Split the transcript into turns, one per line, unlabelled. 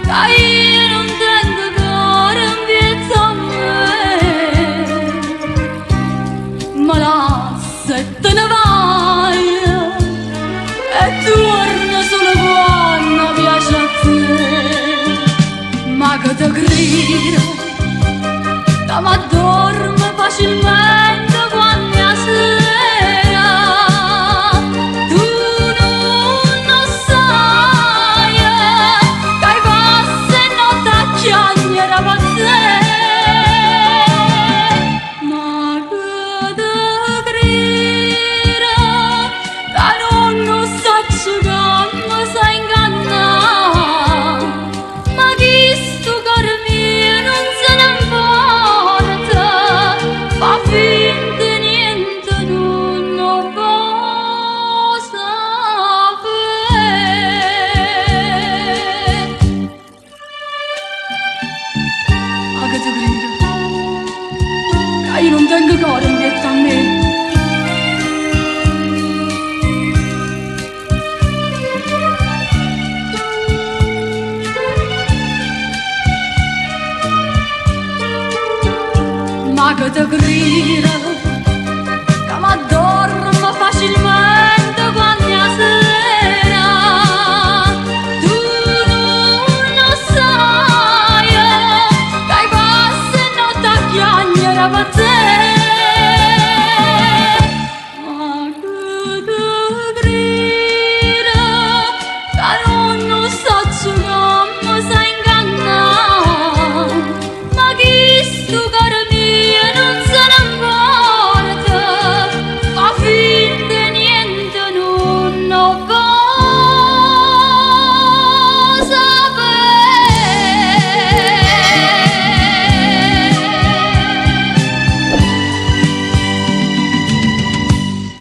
Ca io nun tengo core 'mpietto a me. Me lasse e te ne vaje e tuorne sulo quanno piace a te. Ma che te crire ca m'addormo facilmente quanno è 'a sera? Tu nun 'o ssaje ca i' passo 'e notte a chiagnere pe' te. Ma che te crire ca nun 'o ssaccio ca me sai 'ngannà? Ma chistu core mio nun se ne 'mporta, fa finta 'e niente, nun 'o vo' sapè. Ma che te crire ca io nun tengo core 'mpietto a me? Ma che te crire